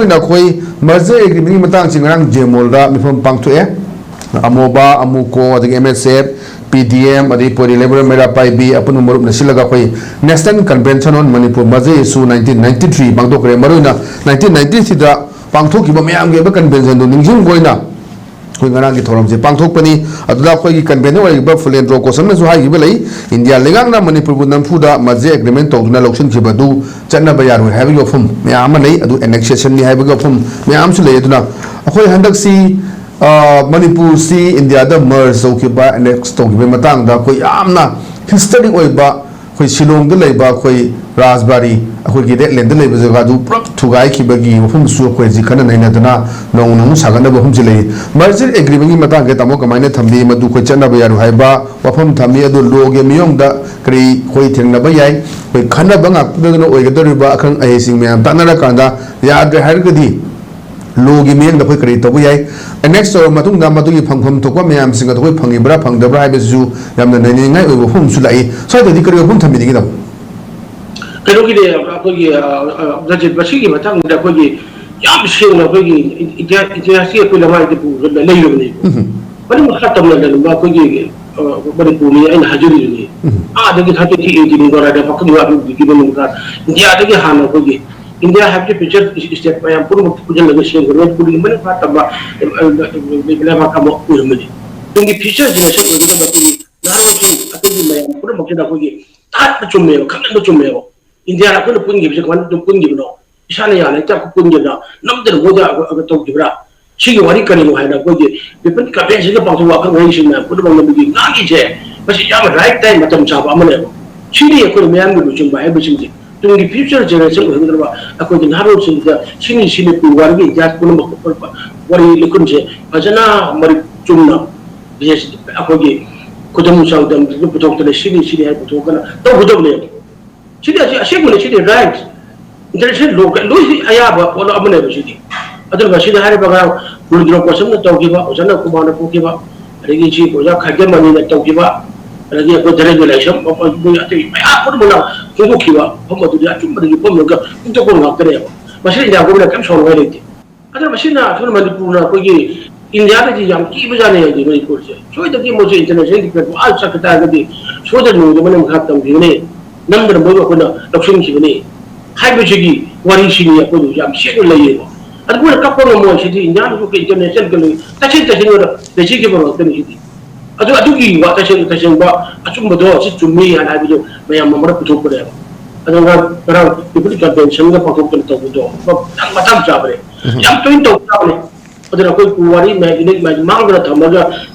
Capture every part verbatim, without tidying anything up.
ꯑꯣꯏꯅ ꯑꯩꯈꯣꯏ merger agreement ꯀꯤ ꯃꯇꯥꯡꯁꯤ ꯉꯔꯥꯡ ꯖꯦꯃꯣꯜꯗ ꯃꯤꯐꯝ ꯄꯥꯡꯊꯣꯛꯑꯦ꯫ ꯑꯃꯣꯕꯥ, ꯑꯃꯨꯀꯣ, ꯑꯗꯒꯤ M S F, P D M, ꯑꯗꯒꯤ ꯄꯣꯏꯔꯤ ꯂꯩꯃꯔꯦꯝ ꯃꯩꯔꯥ ꯄꯥꯏꯕꯤ, ꯑꯄꯨꯟꯕ ꯃꯔꯨꯞꯅ ꯁꯤꯜꯂꯒ ꯑꯩꯈꯣꯏ National Convention on Manipur Merger Issue nineteen ninety three ꯄꯥꯡꯊꯣꯛꯈ꯭ꯔꯦ꯫ ꯃꯔꯨꯑꯣꯏꯅ nineteen ninety three ꯗ ꯄꯥꯡꯊꯣꯛꯈꯤꯕ ꯃꯌꯥꯝꯒꯤ ꯑꯣꯏꯕ convention ꯗꯨ ꯅꯤꯡꯁꯤꯡꯕ ꯑꯣꯏꯅ ꯑꯩꯈꯣꯏ ꯉꯔꯥꯡꯒꯤ ꯊꯧꯔꯝꯁꯦ ꯄꯥꯡꯊꯣꯛꯄꯅꯤ꯫ ꯑꯗꯨꯗ ꯑꯩꯈꯣꯏꯒꯤ convener ꯑꯣꯏꯔꯤꯕ ꯐꯨꯂꯦꯟꯗ꯭ꯔꯣ ꯀꯣꯁꯝꯅꯁꯨ ꯍꯥꯏꯈꯤꯕ ꯂꯩ, ꯏꯟꯗꯤꯌꯥ ꯂꯩꯉꯥꯛꯅ ꯃꯅꯤꯄꯨꯔꯕꯨ ꯅꯝꯐꯨꯗ merger agreement ꯇꯧꯗꯨꯅ ꯂꯧꯁꯤꯟꯈꯤꯕ ꯑꯗꯨ ꯆꯠꯅꯕ ꯌꯥꯔꯣꯏ ꯍꯥꯏꯕꯒꯤ ꯋꯥꯐꯝ ꯃꯌꯥꯝ ꯑꯃ ꯂꯩ꯫ ꯑꯗꯨ annexation ꯅꯤ ꯍꯥꯏꯕꯒꯤ ꯋꯥꯐꯝ ꯃꯌꯥꯝ ꯑꯃꯁꯨ ꯂꯩ꯫ ꯑꯗꯨꯅ ꯑꯩꯈꯣꯏ ꯍꯟꯗꯛꯁꯤ, ꯑ, ꯃꯅꯤꯄꯨꯔꯁꯤ ꯏꯟꯗꯤꯌꯥꯗ merge ꯇꯧꯈꯤꯕ, annex ꯇꯧꯈꯤꯕꯒꯤ ꯃꯇꯥꯡꯗ ꯑꯩꯈꯣꯏ ꯌꯥꯝꯅ historic ꯑꯣꯏꯕ, ꯑꯩꯈꯣꯏ ꯁꯤꯂꯣꯡꯗ ꯂꯩꯕ ꯑꯩꯈꯣꯏ ꯔꯥꯖꯕꯥꯔꯤ, ꯑꯩꯈꯣꯏꯒꯤ ꯔꯦꯗ ꯂꯦꯟꯗ ꯂꯩꯕ ꯖꯒꯥꯗꯨ ꯄꯨꯂꯞ ꯊꯨꯒꯥꯏꯈꯤꯕꯒꯤ ꯋꯥꯐꯝꯁꯨ ꯑꯩꯈꯣꯏ ꯍꯧꯖꯤꯛ ꯈꯟꯅ ꯅꯩꯅꯗꯅ ꯅꯧꯅ ꯑꯃꯨꯛ ꯁꯥꯒꯠꯅꯕ ꯋꯥꯐꯝꯁꯨ ꯂꯩ꯫ Merger agreement ꯀꯤ ꯃꯇꯥꯡꯗ ꯇꯥꯃꯣ ꯀꯃꯥꯏꯅ ꯊꯝꯕꯤ? ꯃꯗꯨ ꯑꯩꯈꯣꯏ ꯆꯠꯅꯕ ꯌꯥꯔꯣꯏ ꯍꯥꯏꯕ ꯋꯥꯐꯝ ꯊꯝꯃꯤ꯫ ꯑꯗꯨ law ꯒꯤ ꯃꯤꯌꯣꯡꯗ ꯀꯔꯤ ꯑꯩꯈꯣꯏ ꯊꯦꯡꯅꯕ ꯌꯥꯏ? ꯑꯩꯈꯣꯏ ꯈꯟꯅꯕ ꯉꯥꯛꯇꯗꯅ ꯑꯣꯏꯒꯗꯧꯔꯤꯕ ꯑꯈꯪ ꯑꯍꯩꯁꯤꯡ ꯃꯌꯥꯝ ꯇꯥꯟꯅꯔꯀꯥꯟꯗ ꯌꯥꯗ꯭ꯔꯦ ꯍꯥꯏꯔꯒꯗꯤ law ꯒꯤ ꯃꯤꯠꯌꯦꯡꯗ ꯑꯩꯈꯣꯏ ꯀꯔꯤ ꯇꯧꯕ ꯌꯥꯏ? Annex ꯇꯧꯔꯕ ꯃꯇꯨꯡꯗ ꯃꯗꯨꯒꯤ ꯐꯪꯐꯝ ꯊꯣꯛꯄ ꯃꯌꯥꯝꯁꯤꯡ ꯑꯗꯨ ꯑꯩꯈꯣꯏ ꯐꯪꯉꯤꯕ꯭ꯔꯥ ꯐꯪꯗꯕ꯭ꯔꯥ ꯍꯥꯏꯕꯁꯤꯁꯨ ꯌꯥꯝꯅ ꯅꯩꯅꯅꯤꯡꯉꯥꯏ ꯑꯣꯏꯕ ꯋꯥꯐꯝ ꯑꯃꯁꯨ ꯂꯥꯛꯏ꯫ ꯁ꯭ꯋꯥꯏꯗꯗꯤ ꯀꯔꯤ ꯋꯥꯐꯝ ꯊꯝꯕꯤꯅꯤꯡꯉꯤ, ꯇꯥꯃꯣ? ꯀꯩꯅꯣꯒꯤꯗꯤ ꯑꯩꯈꯣꯏꯒꯤ, ꯑ, ꯑ, ꯃꯁꯤꯒꯤ ꯃꯇꯥꯡꯗ ꯑꯩꯈꯣꯏꯒꯤ ꯌꯥꯝ ꯁꯦꯡꯅ ꯑꯩꯈꯣꯏꯒꯤ ꯏꯇꯤꯍꯥꯁ, ꯏꯇꯤꯍꯥꯁꯀꯤ ꯑꯩꯈꯣꯏ ꯂꯃꯥꯏꯗ ꯄꯨꯔꯒ ꯂꯩꯔꯕꯅꯤ꯫ ꯎꯝ꯫ ꯃꯅꯤꯡ ꯃꯈꯥ ꯇꯝꯅ ꯂꯩꯔꯝꯕ ꯑꯩꯈꯣꯏꯒꯤ, ꯑ, ꯃꯅꯤꯄꯨꯔꯅꯤ ꯑꯩꯅ ꯍꯥꯏꯖꯔꯤꯗꯨꯅꯤ꯫ ꯎꯝ꯫ ꯑꯥꯗꯒꯤ ꯊꯥꯔꯇꯤ ꯊ꯭ꯔꯤ ꯑꯦ ꯗꯤ ꯅꯤꯡꯊꯧꯔꯥꯏꯗ ꯄꯥꯈꯪ ꯋꯥꯗꯨꯒꯤ ꯃꯅꯨꯡꯗ ꯏꯟꯗꯤꯌꯥꯗꯒꯤ ꯍꯥꯟꯅ ꯑꯩꯈꯣꯏꯒꯤ ꯏꯟꯗꯤꯌꯥ ꯍꯥꯏꯕꯁꯤ ꯐꯤꯆꯔ ꯏꯁꯇꯦꯠ ꯃꯌꯥꯝ ꯄꯨꯝꯅꯃꯛ ꯄꯨꯟꯁꯤꯜꯂꯒ ꯁꯦꯝꯕ ꯃꯅꯤꯄꯨꯔꯒꯤ ꯃꯅꯤꯡ ꯃꯈꯥ ꯇꯝꯕ, ꯑ, ꯑ, ꯂꯩꯕꯥꯛ ꯑꯃ ꯑꯣꯏꯔꯝꯕꯅꯤ꯫ ꯇꯨꯡꯒꯤ ꯐꯤꯆꯔ ꯖꯦꯅꯦꯔꯦꯁꯟ ꯑꯣꯏꯒꯗꯕ ꯑꯩꯈꯣꯏꯒꯤ ꯅꯍꯥꯔꯣꯜꯁꯤꯡ ꯑꯩꯈꯣꯏꯒꯤ ꯃꯌꯥꯝ ꯄꯨꯝꯅꯃꯛꯁꯤꯗ ꯑꯩꯈꯣꯏꯒꯤ ꯇꯥꯍꯟꯕ ꯆꯨꯝꯃꯦꯕ, ꯈꯪꯍꯟꯕ ꯆꯨꯝꯃꯦꯕ꯫ ꯏꯟꯗꯤꯌꯥ ꯑꯩꯈꯣꯏꯅ ꯄꯨꯟꯈꯤꯕꯁꯦ ꯀꯃꯥꯏꯅ ꯄꯨꯟꯈꯤꯕꯅꯣ? ꯏꯁꯥꯅ ꯌꯥꯅ ꯍꯦꯛꯇ ꯄꯨꯟꯈꯤꯕ꯭ꯔꯥ? ꯅꯝꯗꯅ ꯃꯣꯏꯗ ꯑꯩꯈꯣꯏ ꯇꯧꯈꯤꯕ꯭ꯔꯥ? ꯁꯤꯒꯤ ꯋꯥꯔꯤ ꯀꯔꯤꯅꯣ ꯍꯥꯏꯅ ꯑꯩꯈꯣꯏꯒꯤ ꯄꯤꯄꯜ ꯀꯟꯚꯦꯟꯁꯟꯒ ꯄꯥꯡꯊꯣꯛꯄ ꯑꯈꯪ ꯑꯍꯩꯁꯤꯡ ꯃꯌꯥꯝ ꯄꯨꯝꯅꯃꯛꯅ ꯑꯗꯨꯒꯤ ꯉꯥꯡꯉꯤꯁꯦ, ꯃꯁꯤ ꯌꯥꯝꯅ ꯔꯥꯏꯠ ꯇꯥꯏꯝ, ꯃꯇꯝ ꯆꯥꯕ ꯑꯃꯅꯦꯕ꯫ ꯁꯤꯅꯤ ꯑꯩꯈꯣꯏꯅ ꯃꯤꯌꯥꯝꯒꯤ ꯂꯨꯆꯤꯡꯕ ꯍꯥꯏꯕꯁꯤꯡꯁꯦ꯫ ꯇꯨꯡꯒꯤ ꯐ꯭ꯌꯨꯆꯔ ꯖꯦꯅꯦꯔꯦꯁꯟ ꯑꯣꯏꯍꯟꯒꯗꯕ ꯑꯩꯈꯣꯏꯒꯤ ꯅꯍꯥꯔꯣꯜꯁꯤꯡꯁꯤꯗ ꯁꯤꯅꯤ ꯁꯤꯅꯤ ꯄꯨꯋꯥꯔꯤꯒꯤ ꯏꯇꯤꯍꯥꯁ ꯄꯨꯝꯅꯃꯛ ꯋꯥꯔꯤ ꯂꯤꯈꯨꯟꯁꯦ ꯐꯖꯅ ꯃꯔꯤꯛ ꯆꯨꯝꯅ ꯑꯩꯈꯣꯏꯒꯤ ꯈꯨꯗꯝ ꯆꯥꯡꯗꯝꯗꯨꯅ ꯄꯨꯊꯣꯛꯇꯅ ꯁꯤꯅꯤ ꯁꯤꯅꯤ ꯍꯥꯏꯅ ꯄꯨꯊꯣꯛꯇꯅ ꯇꯧꯒꯗꯕꯅꯦꯕ꯫ ꯁꯤꯗꯤ ꯑꯁꯤ ꯑꯁꯦꯡꯕꯅꯤ, ꯁꯤꯗꯤ ꯔꯥꯏꯠ, ꯏꯟꯇꯔꯅꯦꯁꯅꯦꯜ ꯂꯣ ꯂꯣꯏ ꯑꯌꯥꯕ ꯄꯣꯠ ꯑꯃꯅꯦꯕ ꯁꯤꯗꯤ꯫ ꯑꯗꯨꯅ ꯃꯁꯤꯗ ꯍꯥꯏꯔꯤꯕ ꯉꯔꯥꯡ ꯔꯨꯗ꯭ꯔ ꯀꯣꯁꯝꯅ ꯇꯧꯈꯤꯕ, ꯑꯣꯖꯥ ꯅꯟꯗ ꯀꯨꯃꯥꯔꯅ ꯄꯨꯈꯤꯕ, ꯑꯗꯒꯤ ꯁꯤ ꯑꯣꯖꯥ ꯈꯥꯏꯗꯦꯝ ꯃꯅꯤꯅ ꯇꯧꯈꯤꯕ, ꯑꯗꯒꯤ ꯑꯩꯈꯣꯏ ꯙꯔꯦꯟꯗ꯭ꯔ ꯂꯥꯏꯁ꯭ꯔꯝ, ꯃꯣꯏ ꯑꯇꯩ ꯃꯌꯥꯝ ꯄꯨꯝꯅꯃꯛꯅ ꯐꯣꯡꯗꯣꯛꯈꯤꯕ ꯃꯐꯝ ꯑꯗꯨꯗꯤ ꯑꯆꯨꯝꯕꯗꯒꯤ ꯌꯨꯝꯐꯝ ꯑꯣꯏꯔꯒ ꯐꯣꯡꯗꯣꯛꯄ ꯉꯥꯛꯇꯅꯦꯕ꯫ ꯃꯁꯤ ꯏꯟꯗꯤꯌꯥ ꯒꯣꯔꯃꯦꯟꯅ ꯀꯔꯤꯝ ꯁꯥꯎꯅꯤꯡꯉꯥꯏ ꯂꯩꯇꯦ꯫ ꯑꯗꯨꯅ ꯃꯁꯤꯅ ꯑꯩꯈꯣꯏ ꯃꯅꯤꯄꯨꯔꯅ ꯑꯩꯈꯣꯏꯒꯤ ꯏꯟꯗꯤꯌꯥꯗꯗꯤ ꯌꯥꯝ ꯀꯤꯕꯖꯥꯠꯅꯤ ꯍꯥꯏꯗꯤ ꯃꯅꯤꯄꯨꯔꯁꯦ꯫ ꯁꯣꯏꯗꯅꯒꯤ ꯃꯣꯏꯁꯦ ꯏꯟꯇꯔꯅꯦꯁꯅꯦꯜꯒꯤ ꯄ꯭ꯂꯦꯠꯐꯣꯝ ꯑꯥ ꯆꯠꯈꯤ ꯇꯥꯔꯒꯗꯤ ꯁꯣꯏꯗꯅ ꯅꯣꯡꯃꯗꯤ ꯃꯅꯤꯡ ꯃꯈꯥ ꯇꯝꯈꯤꯒꯅꯤ, ꯅꯝꯗꯅ ꯃꯣꯏꯕꯨ ꯑꯩꯈꯣꯏꯅ ꯂꯧꯁꯤꯟꯈꯤꯒꯅꯤ ꯍꯥꯏꯕꯁꯤꯒꯤ ꯋꯥꯔꯤꯁꯤꯅꯤ ꯑꯩꯈꯣꯏꯗ ꯌꯥꯝ ꯁꯦꯡꯅ ꯂꯩꯌꯦꯕ꯫ ꯑꯗꯨ ꯃꯣꯏꯅ ꯀꯞꯄ ꯉꯝꯃꯣꯏ꯫ ꯁꯤꯗꯤ ꯏꯟꯗꯤꯌꯥꯟ ꯒ꯭ꯔꯨꯞꯀꯤ ꯏꯟꯇꯔꯅꯦꯁꯅꯦꯜ ꯀꯩꯅꯣ ꯇꯥꯁꯤꯟ ꯇꯥꯁꯤꯟꯕꯗ ꯂꯩꯁꯤꯟꯈꯤꯕ ꯉꯥꯛꯇꯅꯤ ꯁꯤꯗꯤ꯫ ꯑꯗꯨ ꯑꯗꯨꯒꯤ ꯋꯥ ꯇꯁꯦꯡ ꯇꯁꯦꯡꯕ ꯑꯆꯨꯝꯕꯗꯣ ꯁꯤ ꯆꯨꯝꯃꯤ ꯍꯥꯏꯅ ꯍꯥꯏꯕꯗꯨ ꯃꯌꯥꯝ ꯃꯃꯥꯡꯗ ꯄꯨꯊꯣꯛꯄꯅꯦꯕ꯫ ꯑꯗꯣ ꯉꯔꯥꯡ ꯉꯔꯥꯡ ꯄꯤꯄꯜ ꯀꯟꯚꯦꯟꯁꯟꯒ ꯄꯥꯡꯊꯣꯛꯇꯅ ꯇꯧꯕꯗꯣ ꯃꯇꯥꯡ ꯃꯇꯥꯡ ꯆꯥꯕꯅꯦ꯫ ꯌꯥꯝ ꯇꯣꯏꯅ ꯇꯧꯕ ꯆꯥꯕꯅꯦ꯫ ꯑꯗꯨꯅ ꯑꯩꯈꯣꯏ ꯄꯨꯋꯥꯔꯤ ꯃꯌꯥꯝ ꯃꯥꯡꯗꯅ ꯊꯝꯃꯒ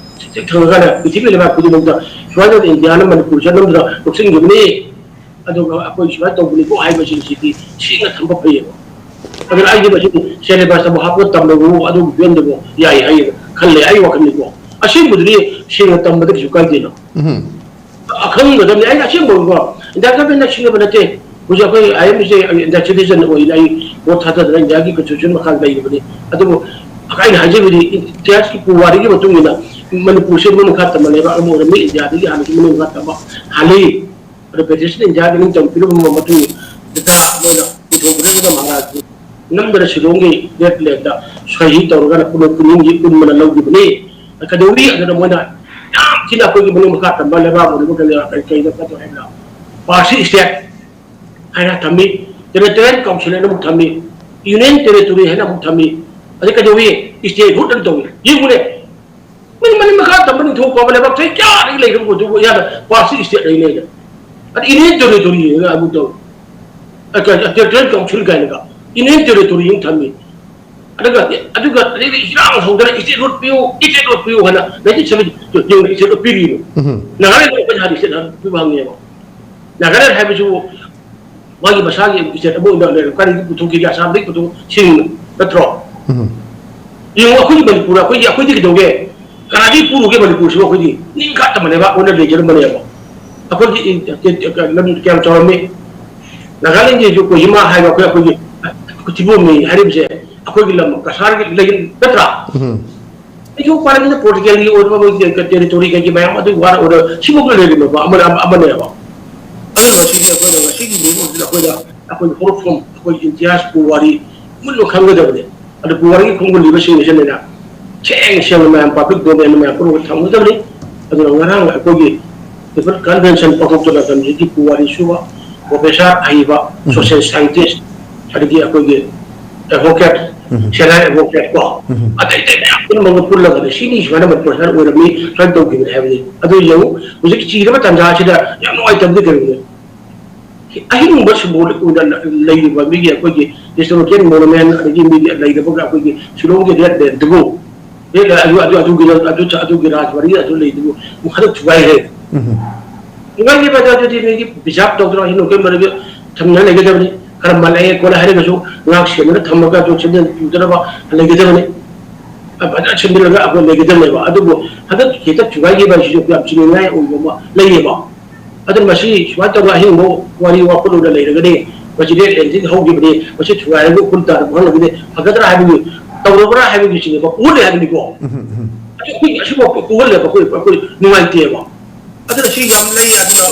ꯆꯤꯛ ꯊꯝꯃꯒ ꯄ꯭ꯔꯤꯊꯤꯕꯤ ꯂꯩꯕꯥꯛ ꯈꯨꯗꯤꯡꯃꯛꯇ ꯁꯨꯃꯥꯏꯅ ꯏꯟꯗꯤꯌꯥꯅ ꯃꯅꯤꯄꯨꯔꯁꯦ ꯅꯝꯗꯨꯅ ꯂꯧꯁꯤꯟꯈꯤꯕꯅꯤ꯫ ꯑꯗꯨꯒ ꯑꯩꯈꯣꯏ ꯁꯨꯃꯥꯏꯅ ꯇꯧꯕꯅꯤꯀꯣ ꯍꯥꯏꯕꯁꯤꯡꯁꯤꯗꯤ ꯁꯦꯡꯅ ꯊꯝꯕ ꯐꯩꯌꯦꯕ꯫ ꯑꯗꯨꯅ ꯑꯩꯗꯤ ꯃꯁꯤ ꯁꯦꯂꯦꯕꯁꯇꯕꯨ ꯍꯥꯞꯄ ꯇꯝꯕꯕꯨ ꯑꯗꯨꯒꯤ ꯐꯤꯕꯝꯗꯕꯨ ꯌꯥꯏ ꯍꯥꯏꯌꯦꯅ ꯈꯜꯂꯦ, ꯑꯩ ꯋꯥꯈꯜꯅꯤꯀꯣ꯫ ꯑꯁꯦꯡꯕꯗꯨꯗꯤ ꯁꯦꯡꯅ ꯇꯝꯕꯗ ꯀꯩꯁꯨ ꯀꯥꯏꯗꯦꯅ꯫ ꯎꯝ꯫ ꯑꯈꯪꯒꯗꯕꯅꯤ꯫ ꯑꯩꯅ ꯑꯁꯦꯡꯕꯀꯣ, ꯏꯟꯗꯤꯌꯥ ꯒꯃꯦꯟꯅ ꯁꯤꯟꯅꯕ ꯅꯠꯇꯦ꯫ ꯍꯧꯖꯤꯛ ꯑꯩꯈꯣꯏ ꯑꯥꯏ ꯑꯦꯝ ꯁꯦ ꯏꯟꯗꯤꯌꯥ ꯁꯤꯇꯤꯖꯟ ꯑꯣꯏꯅ ꯑꯩ ꯚꯣꯠ ꯊꯥꯗꯗꯅ ꯏꯟꯗꯤꯌꯥꯒꯤ ꯀꯟꯁꯇꯤꯇ꯭ꯌꯨꯁꯟ ꯃꯈꯥ ꯂꯩꯔꯤꯕꯅꯤ꯫ ꯑꯗꯨꯕꯨ ꯑꯩꯅ ꯍꯥꯏꯖꯕꯗꯤ ꯏꯇꯤꯍꯥꯁꯀꯤ ꯄꯨꯋꯥꯔꯤꯒꯤ ꯃꯇꯨꯡ ꯏꯟꯅ ꯃꯅꯤꯄꯨꯔꯁꯦ ꯃꯅꯨꯡ ꯈꯥ ꯇꯝꯕ ꯂꯩꯕꯥꯛ ꯑꯃ ꯑꯣꯏꯔꯝꯃꯤ꯫ ꯏꯟꯗꯤꯌꯥꯗꯒꯤ ꯍꯥꯟꯅꯁꯨ ꯃꯅꯨꯡ ꯈꯥ ꯇꯝꯕ ꯍꯥꯜꯂꯤ꯫ ꯑꯗꯣ ꯕ꯭ꯔꯤꯇꯤꯁꯅ ꯏꯟꯗꯤꯌꯥꯒꯤ ꯅꯤꯡꯇꯝꯕ ꯄꯤꯔꯝꯕ ꯃꯇꯨꯡ ꯗꯇꯥ ꯃꯣꯏꯅ ꯄꯨꯊꯣꯛꯄꯗ ꯃꯍꯥꯔꯥꯖ ꯅꯝꯗꯅ ꯁꯤꯂꯣꯡꯒꯤ ꯔꯦꯗ ꯂꯦꯛꯇ ꯁꯍꯤ ꯇꯧꯔꯒ ꯄꯨꯂꯞ ꯄꯨꯛꯅꯤꯡꯒꯤ ꯄꯨꯟꯕꯅ ꯂꯧꯈꯤꯕꯅꯤ꯫ ꯀꯩꯗꯧꯔꯤ ꯑꯗꯨꯅ ꯃꯣꯏꯅ ꯌꯥꯝ ꯊꯤꯅ ꯑꯩꯈꯣꯏꯒꯤ ꯃꯅꯨꯡ ꯃꯈꯥ ꯇꯝꯕ ꯂꯩꯕꯥꯛ ꯑꯣꯏꯔꯤꯕ ꯀꯩꯅꯣ ꯀꯩ ꯀꯩꯗ ꯐꯠꯇꯣ ꯍꯥꯏꯕꯗ ꯄꯥꯔꯁꯤ ꯁ꯭ꯇꯦꯠ ꯍꯥꯏꯅ ꯊꯝꯃꯤ꯫ ꯇꯦꯔꯤꯇꯣꯔꯤꯌꯦꯜ ꯀꯥꯎꯟꯁꯤꯜ ꯍꯥꯏꯅ ꯑꯃꯨꯛ ꯊꯝꯃꯤ꯫ ꯌꯨꯅꯤꯌꯟ ꯇꯦꯔꯤꯇꯣꯔꯤ ꯍꯥꯏꯅ ꯑꯃꯨꯛ ꯊꯝꯃꯤ꯫ ꯑꯗꯩ ꯀꯩꯗꯧꯏ? ꯏꯁꯇꯦꯠ ꯍꯨꯠ ꯑꯅ ꯇꯧꯏ꯫ ꯌꯦꯡꯉꯨꯅꯦ, ꯃꯤ ꯃꯅꯤꯡ ꯃꯈꯥ ꯇꯝꯕ ꯅꯤꯡꯊꯧ ꯄꯥꯕ ꯂꯩꯕꯥꯛ ꯆꯍꯤ ꯀꯌꯥꯗꯒꯤ ꯂꯩꯈ꯭ꯔꯕ ꯄꯣꯠꯇꯨꯕꯨ ꯏꯌꯥꯗ ꯄꯥꯔꯁꯤ ꯏꯁꯇꯦꯠ ꯍꯥꯏꯅ ꯂꯩꯔꯦ꯫ ꯑꯗ ꯌꯨꯅꯤꯌꯟ ꯇꯦꯔꯤꯇꯣꯔꯤ ꯍꯥꯏꯅ ꯑꯃꯨꯛ ꯇꯧꯏ꯫ ꯇꯦꯔꯤꯇꯣꯔꯤꯌꯦꯜ ꯀꯥꯎꯟꯁꯤꯜ ꯀꯥꯏꯅꯒ ꯌꯨꯅꯤꯌꯟ ꯇꯦꯔꯤꯇꯣꯔꯤ ꯑꯃꯨꯛ ꯊꯝꯃꯤ꯫ ꯑꯗꯨꯒ ꯑꯗꯨꯒ ꯑꯗꯩꯗꯤ ꯏꯔꯥꯡ ꯍꯧꯗꯅ ꯏꯁꯇꯦꯠ ꯍꯨꯠ ꯄꯤꯌꯨ, ꯏꯁꯇꯦꯠ ꯍꯨꯠ ꯄꯤꯌꯨ ꯍꯥꯏꯅ ꯅꯥꯏꯟꯇꯤꯟ ꯁꯚꯦꯟꯇꯤ ꯌꯦꯡꯉꯨꯅꯦ, ꯏꯁꯇꯦꯠ ꯍꯨꯠ ꯄꯤꯔꯤꯅꯣ꯫ ꯎꯝ꯫ ꯅꯥꯒꯥꯂꯦꯟꯗ ꯑꯩꯈꯣꯏꯅ ꯍꯥꯟꯅ ꯏꯁꯇꯦꯠ ꯍꯨꯠ ꯄꯤꯕ ꯍꯪꯉꯦꯕ꯫ ꯅꯥꯒꯥꯂꯦꯟ ꯍꯥꯏꯕꯁꯤꯕꯨ ꯃꯥꯒꯤ ꯃꯁꯥꯒꯤ ꯏꯁꯇꯦꯠ ꯑꯃ ꯑꯣꯏꯅ ꯂꯩꯔꯝ ꯀꯥꯟꯗ ꯄꯨꯊꯣꯛꯈꯤꯒꯦ, ꯑꯁꯥꯝꯗꯒꯤ ꯄꯨꯊꯣꯛ ꯁꯤꯡ ꯅꯠꯇ꯭ꯔꯣ? ꯎꯝ꯫ ꯌꯦꯡꯉꯨ, ꯑꯩꯈꯣꯏꯒꯤ ꯃꯅꯤꯄꯨꯔ, ꯑꯩꯈꯣꯏꯒꯤ, ꯑꯩꯈꯣꯏꯗꯤ ꯀꯩꯗꯧꯒꯦ? ꯀꯅꯥꯗꯒꯤ ꯄꯨꯔꯨꯒꯦ ꯃꯅꯤꯄꯨꯔꯁꯤꯕꯨ? ꯑꯩꯈꯣꯏꯗꯤ ꯅꯤꯡꯈꯥ ꯇꯝꯕꯅꯦꯕ ꯑꯣꯏꯅ ꯂꯩꯖꯔꯝꯕꯅꯦꯕ꯫ ꯑꯩꯈꯣꯏꯒꯤ ꯂꯝ ꯀꯌꯥꯝ ꯆꯥꯎꯔꯝꯃꯤ? ꯅꯥꯒꯥꯂꯦꯟꯒꯤꯁꯨ ꯀꯣꯍꯤꯃꯥ ꯍꯥꯏꯕ ꯑꯩꯈꯣꯏ, ꯑꯩꯈꯣꯏꯒꯤ ꯊꯤꯕꯣꯡꯅꯤ ꯍꯥꯏꯔꯤꯕꯁꯦ ꯑꯩꯈꯣꯏꯒꯤ ꯂꯝ ꯀꯁꯥꯔꯒꯤ ꯂꯩ ꯅꯠꯇ꯭ꯔꯥ? ꯎꯝ꯫ ꯑꯩꯁꯨ ꯄꯥꯔꯃꯤꯅ ꯄꯣꯂꯤꯇꯤꯀꯦꯜꯒꯤ ꯑꯣꯏꯕ ꯃꯣꯏꯒꯤ ꯇꯦꯔꯤꯇꯣꯔꯤ ꯀꯩꯒꯤ ꯃꯌꯥꯝ ꯑꯗꯨꯒꯤ ꯋꯥ ꯑꯣꯏꯔ ꯁꯤꯐꯥꯎꯗ ꯂꯩꯔꯤꯕ ꯑꯃꯅ ꯑꯃꯅꯦꯕ꯫ ꯑꯗꯨꯅ ꯃꯁꯤꯗꯤ ꯑꯩꯈꯣꯏꯅ ꯉꯁꯤꯒꯤ ꯃꯤꯕꯨꯝꯁꯤꯗ ꯑꯩꯈꯣꯏꯅ ꯑꯩꯈꯣꯏꯒꯤ ꯍꯧꯔꯛꯐꯝ, ꯑꯩꯈꯣꯏꯒꯤ ꯏꯟꯗꯤꯌꯥꯁ ꯄꯨꯋꯥꯔꯤ ꯃꯨꯟꯅ ꯈꯪꯒꯗꯕꯅꯤ꯫ ꯑꯗꯨ ꯄꯨꯋꯥꯔꯤꯒꯤ ꯈꯣꯡꯒꯨꯜꯂꯤꯕꯁꯤꯡ ꯑꯁꯤꯅ ꯁꯦꯡ ꯁꯦꯡꯅ ꯃꯌꯥꯝ ꯄꯕ꯭ꯂꯤꯛ ꯗꯣꯃꯦꯟꯗ ꯃꯌꯥꯝ ꯄꯨꯝꯅꯃꯛ ꯊꯝꯒꯗꯕꯅꯤ꯫ ꯑꯗꯨꯅ ꯉꯔꯥꯡ ꯑꯩꯈꯣꯏꯒꯤ ꯄꯤꯄꯜ ꯀꯟꯚꯦꯟꯁꯟ ꯄꯥꯡꯊꯣꯛꯄ ꯃꯇꯝꯁꯤꯒꯤ ꯄꯨꯋꯥꯔꯤ ꯁꯨꯕ ꯄ꯭ꯔꯣꯐꯦꯁꯔ ꯑꯍꯩꯕ, ꯎꯝ꯫ ꯁꯣꯁꯤꯌꯦꯜ ꯁꯥꯏꯟꯇꯤꯁ, ꯑꯗꯒꯤ ꯑꯩꯈꯣꯏꯒꯤ ꯑꯦꯗꯚꯣꯀꯦꯠ, ꯎꯝ꯫ ꯁꯦꯅꯥꯏ ꯑꯦꯗꯚꯣꯀꯦꯠ ꯀꯣ, ꯎꯝ꯫ ꯑꯇꯩ ꯑꯇꯩ ꯃꯌꯥꯝ ꯄꯨꯝꯅꯃꯛ ꯄꯨꯜꯂꯒ ꯁꯤꯅꯤ ꯁꯨꯃꯥꯏꯅ ꯄ꯭ꯔꯣꯐꯦꯁꯔ ꯑꯣꯏꯔꯝꯃꯤ, ꯁꯨꯃꯥꯏꯅ ꯇꯧꯈꯤꯕꯅꯤ ꯍꯥꯏꯕꯅꯤ꯫ ꯑꯗꯨ ꯌꯦꯡꯉꯨ, ꯍꯧꯖꯤꯛ ꯆꯤꯔꯕ ꯇꯥꯟꯖꯥ ꯑꯁꯤꯗ ꯌꯥꯝ ꯅꯨꯡꯉꯥꯏꯇꯕꯗꯤ ꯀꯔꯤꯒꯤꯅꯣ? ꯑꯍꯤꯡꯕ ꯁꯤꯝꯕꯣꯂꯤꯛ ꯑꯣꯏꯅ ꯂꯩꯔꯤꯕ ꯃꯤꯒꯤ ꯑꯩꯈꯣꯏꯒꯤ ꯍꯤꯁꯇꯣꯔꯤꯀꯦꯜ ꯃꯣꯅꯨꯃꯦꯟ, ꯑꯗꯒꯤ ꯃꯤꯒꯤ ꯂꯩꯔꯕꯒ ꯑꯩꯈꯣꯏꯒꯤ ꯁꯤꯂꯣꯡꯒꯤ ꯔꯦꯠ ꯂꯦꯟꯗꯨꯕꯨ, ꯔꯦꯠ ꯂꯦꯟ ꯑꯗꯨ, ꯑꯗꯨꯒꯤ, ꯑꯗꯨ, ꯑꯗꯨꯒꯤ ꯔꯥꯖꯕꯥꯔꯤ ꯑꯗꯨ ꯂꯩꯗꯨꯕꯨ ꯑꯃꯨꯛ ꯍꯟꯗꯛ ꯊꯨꯒꯥꯏꯈ꯭ꯔꯦ꯫ ꯎꯝ꯫ ꯊꯨꯒꯥꯏꯈꯤꯕ ꯑꯗꯨ ꯑꯗꯨꯗꯤ ꯅꯣꯏꯒꯤ ꯄ꯭ꯔꯤꯖꯥꯕ ꯇꯧꯗꯅ ꯑꯍꯤꯡ ꯅꯣꯡꯊꯤ ꯃꯔꯛꯇ ꯊꯝꯅ ꯂꯩꯒꯗꯕꯅꯤ꯫ ꯈꯔ ꯃꯜꯂꯛꯑꯦ ꯈꯣꯠꯂꯦ ꯍꯥꯏꯔꯒꯁꯨ ꯉꯥꯛ ꯁꯦꯟꯗꯅ ꯊꯝꯃꯒ ꯑꯗꯨ ꯁꯦꯝꯖꯤꯟ ꯄꯨꯗꯅꯕ ꯂꯩꯒꯗꯕꯅꯤ꯫ ꯐꯖꯅ ꯁꯦꯝꯖꯤꯜꯂꯒ ꯑꯩꯈꯣꯏ ꯂꯩꯒꯗꯕꯅꯦꯕ꯫ ꯑꯗꯨꯕꯨ ꯍꯟꯗꯛ ꯍꯦꯛꯇ ꯊꯨꯒꯥꯏꯈꯤꯕ ꯍꯥꯏꯁꯤꯁꯨ ꯌꯥꯝ ꯆꯤꯡꯅꯅꯤꯡꯉꯥꯏ ꯑꯣꯏꯕ ꯑꯃ ꯂꯩꯌꯦꯕ꯫ ꯑꯗꯨꯅ ꯃꯁꯤ ꯁꯨꯃꯥꯏꯅ ꯇꯧꯔꯒ ꯑꯍꯤꯡꯕ ꯋꯥꯔꯤ ꯋꯥꯈꯜꯂꯣꯟꯗ ꯂꯩꯔꯒꯗꯤ ꯃꯁꯤ ꯔꯦꯠ ꯂꯦꯟꯁꯤꯗ ꯍꯧꯈꯤꯕꯅꯤ, ꯃꯁꯤ ꯊꯨꯒꯥꯏꯔꯒ ꯎꯈ꯭ꯔꯨꯜ ꯇꯥꯟꯅ ꯃꯥꯡꯍꯜꯂꯒꯗꯤ ꯐꯒꯗ꯭ꯔꯥ ꯍꯥꯏꯕꯒꯤ ꯇꯧꯔꯕ꯭ꯔꯥ ꯍꯥꯏꯕꯒꯤ ꯆꯤꯡꯅꯕ ꯄꯣꯛꯍꯜꯂꯦ ꯍꯥꯏꯕꯅꯤꯀꯣ꯫ ꯎꯝ, ꯎꯝ꯫ ꯑꯗꯨ ꯑꯩꯈꯣꯏ ꯑꯁꯤꯐꯥꯎ ꯄꯣꯛꯍꯜꯂꯦꯕ, ꯑꯩꯈꯣꯏ, ꯑꯩꯈꯣꯏ ꯅꯨꯡꯉꯥꯏꯇꯦꯕ꯫ ꯑꯗꯨꯅ ꯁꯤ ꯌꯥꯝ ꯂꯩ꯫ ꯑꯗꯨꯅ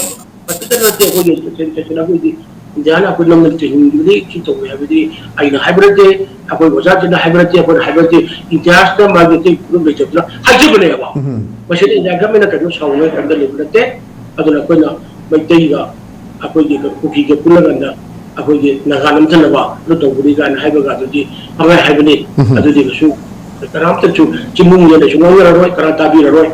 ꯃꯁꯤꯗ ꯅꯠꯇꯦ ꯑꯩꯈꯣꯏꯒꯤ ꯁꯦꯟ-, ꯁꯦꯟ-, ꯑꯩꯈꯣꯏꯒꯤ ꯏꯟꯗꯤꯌꯥꯅ ꯑꯩꯈꯣꯏ ꯅꯝꯗꯅ ꯆꯦꯟꯍꯟꯕꯗꯤ ꯁꯤ ꯇꯧꯋꯦ ꯍꯥꯏꯕꯗꯤ ꯑꯩꯅ ꯍꯥꯏꯕ ꯅꯠꯇꯦ, ꯑꯩꯈꯣꯏ ꯑꯣꯖꯥꯁꯤꯡꯅ ꯍꯥꯏꯕ ꯅꯠꯇꯦ, ꯑꯩꯈꯣꯏꯅ ꯍꯥꯏꯕ ꯅꯠꯇꯦ꯫ ꯏꯟꯗꯤꯌꯥꯁꯤꯗ ꯃꯥꯒꯤ ꯑꯇꯩ ꯐꯨꯔꯨꯞ ꯂꯩꯖꯕꯗꯨꯅ ꯍꯥꯏꯖꯕꯅꯦꯕ꯫ ꯎꯝ꯫ ꯃꯁꯤꯗ ꯏꯟꯗꯤꯌꯥ ꯒꯃꯦꯟꯅ ꯀꯩꯅꯣ ꯁꯥꯎꯅꯤꯡꯉꯥꯏ ꯀꯔꯤꯝꯇ ꯂꯩꯕ ꯅꯠꯇꯦ꯫ ꯑꯗꯨꯅ ꯑꯩꯈꯣꯏꯅ ꯃꯩꯇꯩꯒ ꯑꯩꯈꯣꯏꯒꯤ ꯀꯨꯀꯤꯒ ꯄꯨꯜꯂꯀꯥꯟꯗ ꯑꯩꯈꯣꯏꯒꯤ ꯅꯥꯒꯥ ꯅꯝꯊꯅꯕ ꯑꯗꯨ ꯇꯧꯕꯅꯤ ꯀꯥꯏꯅ ꯍꯥꯏꯕꯒ ꯑꯗꯨꯗꯤ ꯄꯪꯍꯥꯏ ꯍꯥꯏꯕꯅꯤ꯫ ꯎꯝ꯫ ꯑꯗꯨꯗꯤ ꯀꯩꯁꯨ ꯀꯅꯥꯝꯇꯁꯨ ꯆꯤꯡꯅꯨꯡꯗ ꯂꯩꯁꯨ ꯉꯥꯡꯅꯔꯔꯣꯏ, ꯀꯅꯥ ꯇꯥꯕꯤꯔꯔꯣꯏ꯫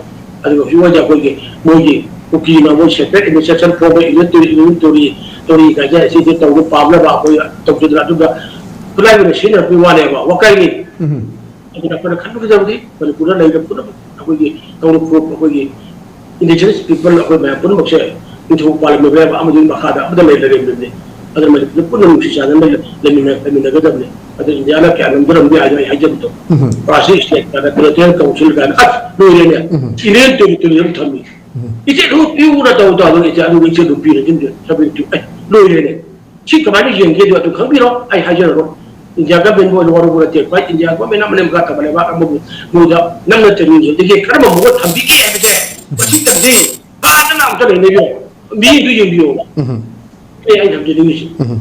ꯑꯗꯨꯒ ꯍꯧꯖꯤꯛ ꯋꯥꯏꯗ ꯑꯩꯈꯣꯏꯒꯤ ꯃꯣꯏꯒꯤ ꯀꯨꯀꯤꯅ ꯃꯣꯏ separate administration form of Union Territory, Union Territory, Territory ꯀꯥꯏꯅ ꯁꯤꯁꯦ ꯇꯧꯕ ꯄꯥꯝꯅꯕ ꯑꯩꯈꯣꯏ ꯇꯧꯖꯗꯅ ꯑꯗꯨꯒ ꯈꯨꯠꯂꯥꯏ ꯑꯣꯏꯅ ꯁꯤꯖꯤꯟꯅꯔꯛꯄꯒꯤ ꯋꯥꯅꯦꯕ, ꯋꯥꯀꯥꯏꯒꯤ꯫ ꯎꯝ꯫ ꯑꯗꯨꯅ ꯑꯩꯈꯣꯏꯅ ꯈꯟꯕꯤꯒꯗꯕꯗꯤ ꯃꯅꯤꯄꯨꯔꯗ ꯂꯩꯔꯤꯕ ꯄꯨꯝꯅꯃꯛ ꯑꯩꯈꯣꯏꯒꯤ ꯀꯥꯡꯂꯨꯞ ꯐꯨꯔꯨꯞ, ꯑꯩꯈꯣꯏꯒꯤ indigenous people, ꯑꯩꯈꯣꯏ ꯃꯌꯥꯝ ꯄꯨꯝꯅꯃꯛꯁꯦ ꯅꯤꯡꯊꯧ ꯄꯥꯜꯂꯝꯃꯤꯕ ꯑꯃꯗꯤ ꯃꯈꯥꯗ ꯑꯃꯗ ꯂꯩꯅꯔꯤꯕꯅꯤ꯫ ꯑꯗꯨꯅ ꯃꯅꯤꯄꯨꯔꯗ ꯄꯨꯟꯅ ꯅꯨꯡꯁꯤ ꯆꯥꯟꯅꯅ ꯂꯩꯃꯤꯟꯅ-, ꯂꯩꯃꯤꯟꯅꯒꯗꯕꯅꯤ꯫ ꯑꯗꯨ ꯏꯟꯗꯤꯌꯥꯅ ꯀꯌꯥ ꯅꯝꯖꯔꯝꯒꯦ ꯍꯥꯏꯗꯣ ꯑꯩ ꯍꯥꯏꯖꯕꯗꯣ꯫ ꯎꯝ꯫ ꯄꯥꯔꯁꯤ ꯁ꯭ꯇꯦꯠ ꯀꯥꯏꯅ, ꯇꯦꯔꯤꯇꯣꯔꯤꯌꯦꯜ ꯀꯥꯎꯟꯁꯤꯜ ꯀꯥꯏꯅ, ꯑꯁ, ꯂꯣꯏꯔꯦꯅꯦ꯫ ꯎꯝ꯫ ꯏꯟꯗꯤꯌꯟ ꯇꯦꯔꯤꯇꯣꯔꯤ ꯑꯃ ꯊꯝꯃꯤ꯫ ꯎꯝ꯫ ꯏꯆꯦ ꯂꯨ ꯄꯤꯌꯨꯅ ꯇꯧ ꯇꯥꯕ ꯏꯆꯦ ꯑꯗꯨꯒ ꯏꯆꯦ ꯂꯨ ꯄꯤꯔꯦ, ꯁꯤꯝꯁꯦ ꯁꯕꯦꯟꯇꯤ ꯇꯨ꯫ ꯑꯦ, ꯂꯣꯏꯔꯦꯅꯦ꯫ ꯁꯤ ꯀꯃꯥꯏꯅ ꯌꯦꯡꯒꯦ ꯑꯗꯨ, ꯑꯗꯨ ꯈꯪꯕꯤꯔꯣ, ꯑꯩ ꯍꯥꯏꯖꯔꯔꯣꯏ꯫ ꯏꯟꯗꯤꯌꯥ ꯒꯃꯦꯟꯕꯨ ꯑꯣꯏꯅ ꯋꯥꯔꯧꯕ ꯅꯠꯇꯦ, ꯚꯥꯏ, ꯏꯟꯗꯤꯌꯥ ꯒꯃꯦꯟ ꯑꯃꯅ ꯃꯈꯥ ꯊꯪꯕ ꯂꯩꯕꯥꯛ ꯑꯃꯕꯨ ꯃꯣꯏꯗ ꯅꯝꯅ ꯆꯦꯟꯕꯤꯕꯗꯒꯤ ꯀꯔꯝꯕ ꯃꯑꯣꯡꯗ ꯊꯝꯕꯤꯒꯦ ꯍꯥꯏꯕꯁꯦ ꯃꯁꯤ ꯇꯝꯖꯩ꯫ ꯀꯥꯗꯅ ꯑꯝꯇ ꯂꯩꯅꯕꯤꯌꯨ꯫ ꯃꯤꯗꯨ ꯌꯦꯡꯕꯤꯌꯣꯕ꯫ ꯎꯝ꯫ ꯑꯩ, ꯑꯩ ꯊꯝꯖꯅꯤꯡꯉꯤꯁꯦ꯫ ꯎꯝ꯫